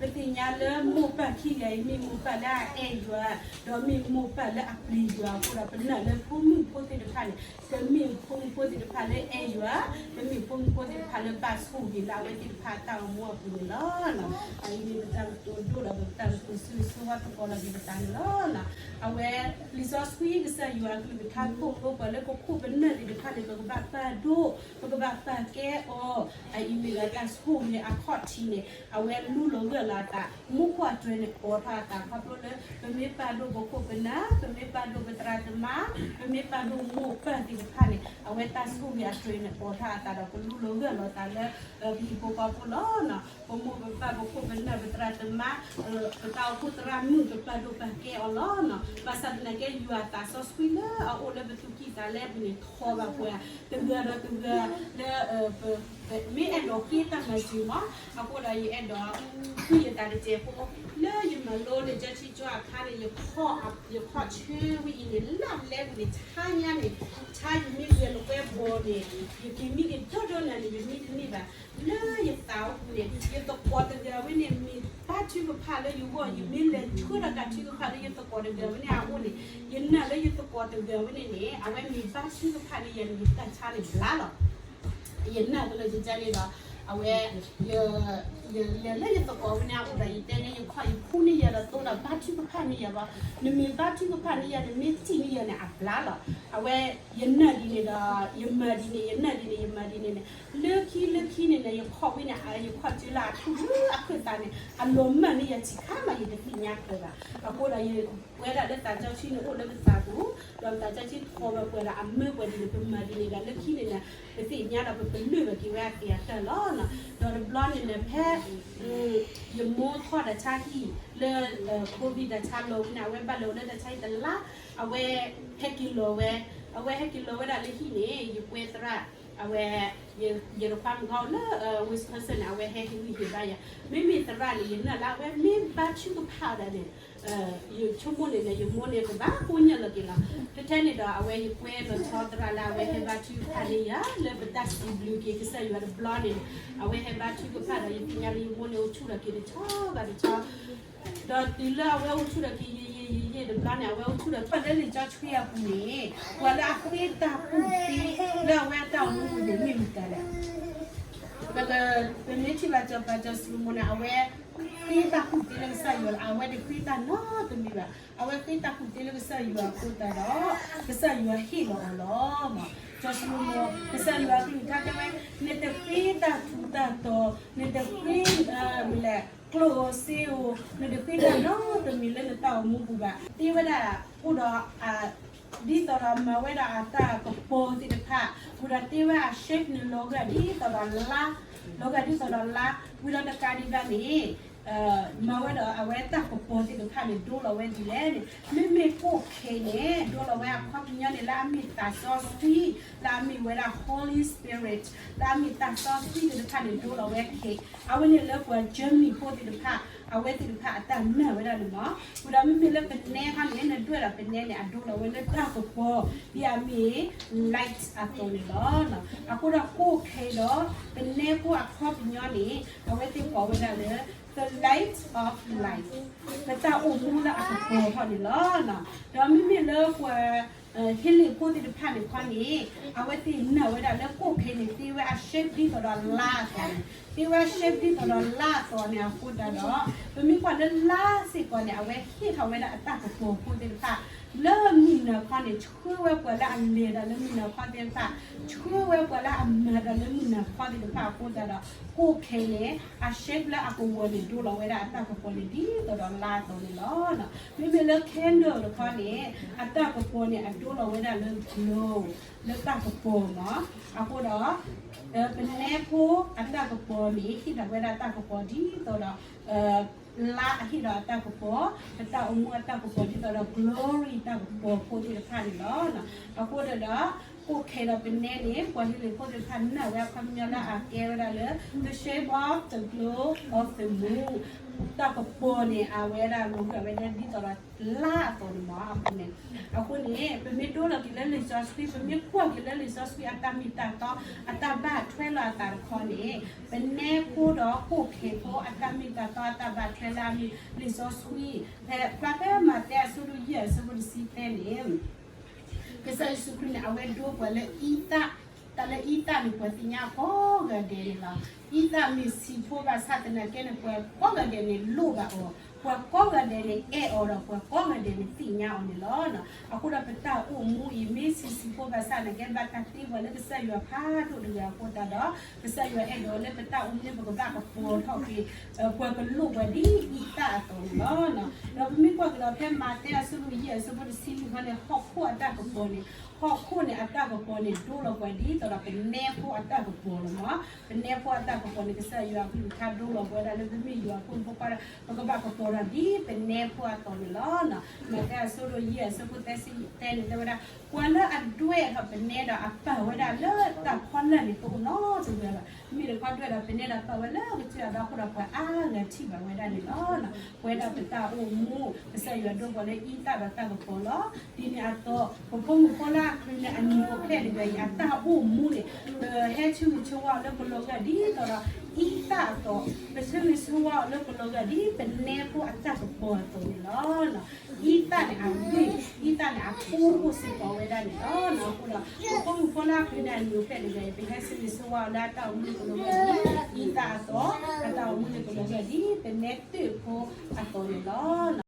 ပသ့ၣ်ညါလၢမိၢ်ပၢ်ခံဂၤအံၤ မ့ၢ်မိၢ်ပၢ်လၢအအဲၣ်ယွၤ, ဒီးမ့ၢ်မိၢ်ပၢ်လၢအပျံၤယွၤအဃိဒီး ပနာ်လၢဖိမုၣ်ဖိသ့ၣ်တဖၣ်န့ၣ် ကမ့ၢ်ဖိမုၣ်ဖိသ့ၣ်တဖၣ်လၢအဲၣ်ယွၤ, ကမ့ၢ်ဖိမုၣ်ဖိသ့ၣ်တဖၣ်လၢဘၣ်ဆိၣ်ဂ့ၤလၢအဝဲသ့ၣ်တဖၣ်အတၢ်အိၣ်မူအပူၤန့ၣ်လီၤ. အအံၤန့ၣ် ပတၢ်ကတိၤဒိၣ်ဒီး ပတၢ်ကတိၤဆိၣ်ဂ့ၤဆိၣ်ဝါသကိးလီၤက့ၤပသးန့ၣ်လီၤ. အဝဲ လံာ်စီဆှံကစၢ်ယွၤအကလုၢ်ကထါသိၣ်လိပှၤလၢပခိၣ်ပနၢ်သ့ၣ်တဖၣ်န့ၣ် ပကဘၣ်ပာ်ဒိၣ်, ပကဘၣ်ပာ်ကဲအီၤ, အအံၤမ့ၢ်လၢတၢ်ဆိၣ်ဂ့ၤအခီၣ်ထံးန့ၣ် အဝဲလူလီၤဂၢၢ်လီၤအသး, မူခိၣ်အတြဲၤန့ၣ်အိးထီၣ်အသးခီဖျိလၢ ပမ့ၢ်ပာ်ဒိၣ်ပခိၣ်ပနၢ်, ပမ့ၢ်ပာ်ဒိၣ်ပသရၣ်သမါ, ပမ့ၢ်ပာ်ဒိၣ်မိၢ်ပၢ်သ့ၣ်တဖၣ်န့ၣ် အဝဲတၢ်ဆိၣ်ဂ့ၤအတြဲၤန့ၣ်အိးထီၣ်အသးဒီး ပလူလီၤဂၢၢ်လီၤသးလၢ ပဟံၣ်ဖိဃီဖိလီၤ. ပမိၢ်ပပၢ်ပခိၣ်ပနၢ်ပသရၣ်သမါ ပတၢ်အိၣ်ဖှိၣ်သရၣ်မုၣ် ပပာ်ဒိၣ်ပာ်ကဲအီၤလီၤ. ဘၣ်ဆၣ်သနာ်က့ ယွၤအသးစီဆှံလၢအအိၣ်လၢပသူၣ်ကံၢ်သးလဲပူၤန့ၣ် ထိးဘၣ်ပှၤတဂၤဒီးတဂၤလၢ မ့ၢ်အဲၣ်ဒိးဃ့တၢ်မၤစၢၤမး, အဃိဒီးယအဲၣ်ဒိး ဃုယသးတစဲးဖိ လၢယမၤလိလံာ်စီဆှံကၠိအခါန့ၣ် ယခီၣ်ဆၢဝဲအံၤန့ၣ် လၢလဲပူၤန့ၣ် ဆါညါန့ၣ် ဆါယမ့ၢ်ဂဲၤလိာ်ကွဲဘီန့ၣ် ယက့ၤမံက့ၤဒီဒီနၤန့ၣ် ယမံတန့ၢ်ဘၣ်. လၢယသးအိၣ်ပူၤန့ၣ် ယသကိးတဂၤဝဲန့ၣ် မ့ၢ်ဘါထုကဖၣ်လၢယဂီၢ်, ယမ့ၢ်လဲၤဆှၢဒီးတၢ်ထုကဖၣ်လၢယသကိးတဂၤဝဲန့ၣ်အအိၣ်န့ၣ် ယနာ်လၢယသကိးတဂၤဝဲန့ၣ်န့ၣ် အဝဲမ့ၢ်ဘါထုကဖၣ်န့ၢ်ယၤန့ၣ် ယတၢ်ဆါန့ၣ်ဘျါလီၤ. ယနာ်ကလၢယကန့ၣ်ဒီး အဝဲ ယလဲၤလၢယသကိးဝဲန့ၣ်အအိၣ်ဒီး ယတဲန့ၢ်ယခီၣ် ယဖှူန့ၢ်ယၤဒီးသိဒီး ဘါထုကဖၣ်န့ၢ်ယၤဘၣ်. နမ့ၢ်ဘါထုကဖၣ်န့ၢ်ယၤ နမ့ၢ်စံးန့ၢ်ယၤန့ၣ် အဘျါလီၤ. အဝဲ ယနာ်ဒ်န့ၣ်ဒီး ယမၤဒ်န့ၣ်, ယနာ်ဒ်န့ၣ် ယမၤဒ်န့ၣ်န့ၣ် လၢခံလၢခံန့ၣ်န့ၣ် ယခီၣ်ဝဲန့ၣ် ယခီၣ်စၢလၢအထူၣ်လၢအခၢၣ်သးန့ၣ် အလီၤမၢ်န့ၢ်ယၤဆံးခါမး ယတသ့ၣ်ညါဃၢၤဘၣ်. အဃိဒီး ယဝဲဒၣ်လၢသးစီဆှံန့ၣ်အိၣ်လၢပသးပူၤ, ဒီးသးစီဆှံထိးဘၣ်ပှၤဒီးအမၢပှၤဒ်န့ၣ် ပမၤဒ်န့ၣ်ဒီး လၢခံန့ၣ်န့ၣ် ပသ့ၣ်ညါဒီးပပလၢၢ်ဘၣ်က့ၤဝဲအသ့ၣ်အတၢ်လီၤ. ဒီးတဘျီန့ၣ်န့ၣ် ဖဲ ယမိၢ်ထီၣ်တၢ်ဆါဟံၣ်လၢ COVID တၢ်ဆါလီၤဝဲန့ၣ် အဝဲဘၣ်လီၤလၢတၢ်ဆါဟံၣ်တလါ, အဝဲဟဲက့ၤလီၤဝဲ, အဝဲဟဲက့ၤလီၤဝဲဒၣ်လၢဟံၣ်န့ၣ် ယကွဲသရၣ်, အဝဲ ယတခွါမုၣ်ခီလၢ Wisconsin န့ၣ် အဝဲဟဲဟ့ၣ်ဂံၢ်ဟ့ၣ်ဘါယၤ, မ့မ့ၢ်သရၣ်န့ၣ် ယနာ်လၢအဝဲမ့ၢ်ဘါထုကဖၣ်ဒၣ်န့ၣ် ယဆိကမိၣ်န့ၣ်န့ၣ် ယမိၢ်န့ၣ်ကဘၣ်ကိးညၢ်လီၤက့ၤလီၤ. ထဲထဲန့ၣ်ဒီး အဝဲယကွဲလီၤဆီသရၣ်လၢအဝဲဟဲဘါထုကဖၣ်န့ၢ်ယၤ လၢပတၢ်စံးဘျုးက့ၤကစၢ်ယွၤတဘျီန့ၣ်, အဝဲဟဲဘါထုကဖၣ်ဒီး ယသ့ၣ်ညါလၢယမိၢ်န့ၣ်အိၣ်ဆူၣ်ထီၣ်က့ၤတဆီဘၣ်တဆီ ဒီးတုၤလၢအဝဲအိၣ်ဆူၣ်ထီၣ်က့ၤယံာ်ယံာ်ယံာ်ယံာ်တဘျီန့ၣ် အဝဲအိၣ်ဆူၣ်ထီၣ်က့ၤလၢလံာ်စီဆှံအပူၤန့ၣ် ပှၤလၢအဃ့တၢ်ကူၣ်သ့လၢအဝဲအတၢ်အိၣ်မူပူၤန့ၣ် မ့ၢ်မတၤလဲၣ်. ပမ့ၢ်ထံၣ်ဘၣ်စီၤပၤစီၤၡလိၤမိၣ်န့ၣ် အဝဲဃ့တၢ်ကူၣ်သ့လၢကစၢ်ယွၤလီၤ. အဝဲတဃ့တၢ်နီတမံၤဘၣ်. အဝဲဃ့တၢ်ကူၣ်သ့လၢကစၢ်ယွၤအဃိသတးဒီး ကစၢ်ယွၤဟ့ၣ်လီၤအီၤလီၤ. စီၤၡလိၤမိၣ် ကစၢ်ယွၤအကလုၢ်ကထါတဲဝဲ, နတဃ့တၢ်ထူးတၢ်တီၤ, နတဃ့ မလဲၣ် ကျိၣ်ဧိၤစ့ဧိၤ, နတဃ့တၢ်နီတမံၤလၢနတၢ်အိၣ်မူပူၤဘၣ်. သ့ဝဲဒၣ်အိၣ်ဒီး ဒ်သိးဒီးမၤဝဲဒၣ်အတၢ်ကပီၤသ့ၣ်တဖၣ်, ဝံၤဒီးသ့ဝဲ အ shape န့ၣ် လီၤဂာ်ဒ်သိးဒီးလါ, လီၤဂာ်ဒ်သိးဒီးလါ, ဝံၤဒီးတကးဒံးဘၣ်န့ၣ် မၤဝဲဒီးအဝဲတၢ်ကပီၤသ့ၣ်တဖၣ်န့ၣ် ဒိလီၤဝဲဒ်လဲၣ်န့ၣ် မ့မ့ၢ်ကိၣ်ခ့န့ၣ် ဒိလီၤဝဲအခီပညီန့ၣ် လၢအမ့ၢ်သးစီဆှံ, လၢအမ့ၢ်ဝဲဒၣ် Holy Spirit, လၢအမ့ၢ်သးစီဆှံသ့ၣ်တဖၣ်န့ၣ် ဒိလီၤဝဲခ့, အဝဲန့ၣ်လၢပှၤ Germany ဖိသ့ၣ်တဖၣ်, အဝဲသ့ၣ်တဖၣ်အတၢ်နာ်ဝဲဒၣ်န့ၣ်လီၤ. ဝံၤဒီးမ့မ့ၢ်လၢပနဲခီန့ၣ် နဒွဲၣ်ဒီးပနဲန့ၣ် အဒိလီၤဝဲလၢတၢ်ကပီၤ ဒ်အမ့ၢ် light အသိးန့ၣ်လီၤ. အဃိဒီးကိၣ်ခ့ဒီး ပနဲဖိအခီပညီန့ၣ် အဝဲသ့ၣ်ကိးဝဲဒၣ်လၢ the light of life, ပတၢ်အိၣ်မူလၢအကပီၤထီၣ်န့ၣ်လီၤ. ဒီးမ့မ့ၢ်လၢပှၤ ဟ့လ့ၣ်ဖိသ့ၣ်တဖၣ်န့ၣ်ခီန့ၣ် အဝဲသ့ၣ်နာ်ဝဲဒၣ်လၢကိၣ်ခ့န့ၣ် သ့ဝဲအ shape ဒ်သိးဒီးလါအသိးန့ၣ်, သ့ဝဲအ shape ဒ်သိးဒီးလါအသိးန့ၣ် အဃိသတးဒီး ပမ့ၢ်ကွၢ်လၢလါစ့ၢ်ကီးန့ၣ် အဝဲဟ့ၣ်ထီၣ်ဝဲဒၣ်အတၢ်ကပီၤဖိသ့ၣ်တဖၣ် လၢမုၢ်နၤခီန့ၣ် ဆှၢဝဲပှၤလၢအလဲၤတၢ်လၢမုၢ်နၤခီသ့ၣ်တဖၣ်, ဆှၢဝဲပှၤလၢအမၤတၢ်လၢမုၢ်နၤခီသ့ၣ်တဖၣ်အဃိသတးဒီး ကိၣ်ခ့န့ၣ် အ shape လၢအကဝီၤန့ၣ် ဒိလီၤဝဲဒၣ်အတၢ်ကပီၤန့ၣ် ဒ်သိးဒီးလါအသိးန့ၣ်လီၤ. မ့မ့ၢ်လၢ candle တခီန့ၣ် အတၢ်ကပီၤန့ၣ် အဒိလီၤဝဲဒၣ်လၢ glow လၢတၢ်ကပီၤမး, အဃိဒီး ပနဲဖိအတၢ်ကပီၤန့ၣ် ဟ့ၣ်ထီၣ်ဝဲဒၣ်တၢ်ကပီၤဒ်သိးဒီး လါအဟ့ၣ်ဒီးအတၢ်ကပီၤ, ပတၢ်အိၣ်မူအတၢ်ကပီၤဒ်သိးဒီး glory တၢ်ကပီၤဖိသ့ၣ်တဖၣ်န့ၣ်လီၤ. အဃိဒီး ကိၣ်ခဲဒီးပနဲန့ၣ် ပှၤဟ့လ့ၣ်ဖိသ့ၣ်တဖၣ်နာ်ဝဲအခီပညီလၢအကဲဝဲဒၣ်လၢ the shape of the globe of the moon တၢ်ကပီၤန့ၣ် အဝဲဒၣ်လီၤဂာ်ဝဲဒၣ်ဒ်သိးဒီးလါအသိးန့ၣ်မ့ၢ်အဃိန့ၣ်, အဃိန့ၣ် ပမ့ၢ်ဒိလီၤက့ၤလၢလံာ်စီဆှံ ပမ့ၢ်ကွၢ်က့ၤလၢလံာ်စီဆှံအတၢ်မ့ၢ်တၢ်တီ အတၢ်ဘၣ်ထွဲလီၤအသးတခီန့ၣ် ပနဲဖိဒီးကိၣ်ခဲဖိအတၢ်မ့ၢ်တၢ်တီ အတၢ်ဘၣ်ထွဲလၢအမ့ၢ်လံာ်စီဆှံ ဖဲဖျါဖဲမးသဲအဆၢဒိၣ်ယဲၢ်အဆၢဖိတဆံသၢန့ၣ် ကစၢ်ယ့ၣ်ၡူးခရံာ်န့ၣ် အဝဲဒိပှၤလၢအံသၣ်, တၢ်လၢအံသၣ်န့ၣ် ပှၤသ့ၣ်ညါကိးဂၤဒဲးန့ၣ်လီၤ. အံသၣ်မ့ၢ်ဆံးဖိဘၣ်ဆၣ်သနာ်က့န့ၣ် ပှၤကိးဂၤဒဲးန့ၣ်လိၣ်ဘၣ်အီၤ, ပှၤကိးဂၤဒဲးန့ၣ် အဲၣ်အီၤဒီး ပှၤကိးဂၤဒဲးန့ၣ်သ့ၣ်ညါအီၤန့ၣ်လီၤ. အဃိဒီးပတၢ်အိၣ်မူအံၤ မ့ၢ်ဆံးဆံးဖိဘၣ်ဆၣ်သနာ်က့ ဘၣ်တၢ်တ့ပှၤလၢကစၢ်ယွၤဖးဒိၣ်တဂၤအဃိသတးဒီး ကစၢ်ယွၤအဲၣ်ဒိးလၢပတၢ်အိၣ်မူန့ၣ် ပကဘၣ်ကပီၤထီၣ်က့ၤ ပှၤကလိၣ်ပှၤဒ်အံသၣ်အသိးန့ၣ်လီၤ. ဒီးပမ့ၢ်ကွၢ်ကဒီးဖဲမးသဲအဆၢဒိၣ်ယဲၢ်အဆၢဖိတဆံလွံၢ်ခီန့ၣ် ဟီၣ်ခိၣ်အတၢ်ကပီၤန့ၣ်, ဟီၣ်ခိၣ်န့ၣ်အတၢ်ကပီၤန့ၣ် ဒိလီၤပှၤဒ်သိးဒီးပနဲဖိအတၢ်ကပီၤလီၤမး. ပနဲဖိအတၢ်ကပီၤန့ၣ် ကစၢ်ယွၤအကလုၢ်ကထါဒိလီၤပှၤဝဲဒၣ်လၢပမ့ၢ်ယွၤအဖိမုၣ်ဖိခွါဒီး ပကဘၣ်ကပီၤဒီးဒ်ပနဲဖိအသိးန့ၣ်လီၤ. မးသဲအဆၢဒိၣ်ယဲၢ်အဆၢဖိသၢဆံသၢန့ၣ် တဲဝဲဒၣ် ပှၤလၢအဒွဲၣ်ထီၣ်ပနဲဒီးအပာ်ဝဲဒၣ်လၢတၢ်ဖီလာ်န့ၣ် တအိၣ်နီတဂၤဘၣ်. မ့ၢ်တခီဒွဲၣ်ဒီးပနဲဒီးပာ်ဝဲလၢကစၢ်ယွၤဒီးအဃိဒီး ပှၤအါဂၤထံၣ်ဘၣ်ဝဲဒၣ်န့ၣ်လီၤ. ပဝဲဒၣ်ပတၢ်အိၣ်မူ ကစၢ်ယွၤဒိပှၤလၢအံသၣ်ဒီးတၢ်ကပီၤလီၤ. ဒ်န့ၣ်အသိး ပဖိမုၣ်ဖိလၢအချုးန့ၣ် အနံၤအိၣ်ဖျဲၣ်တဂၤအံၤ အတၢ်အိၣ်မူန့ၣ် ပဟဲဆၢဂ့ၤဆၢဝါအီၤလၢပလီၤဂာ်ဒ်သိးဒီးအံသၣ်အသိး, ပဆၢဂ့ၤဆၢဝါအီၤလၢပလီၤဂာ်ဒ်ပနဲဖိအတၢ်ကပီၤအသိးန့ၣ်လီၤ. အံသၣ်န့ၣ်အဂ့ၢ်, အံသၣ်န့ၣ်အဖိအိၣ်စ့ၢ်ကီးဝဲဒၣ်န့ၣ်လီၤ. အဃိဒီး ပဖိမုၣ်ဖိလၢအချုးန့ၣ် အနံၤအိၣ်ဖျဲၣ်တဂၤအံၤ ပဟဲဆၢဂ့ၤဆၢဝါအီၤလၢအတၢ်အိၣ်မူလၢပလီၤဂာ်ဒ် အံသၣ်အသိး, အတၢ်အိၣ်မူလၢပလီၤဂာ်ဒ်ပနဲတၢၣ်ဖိအသိးန့ၣ်လီၤ.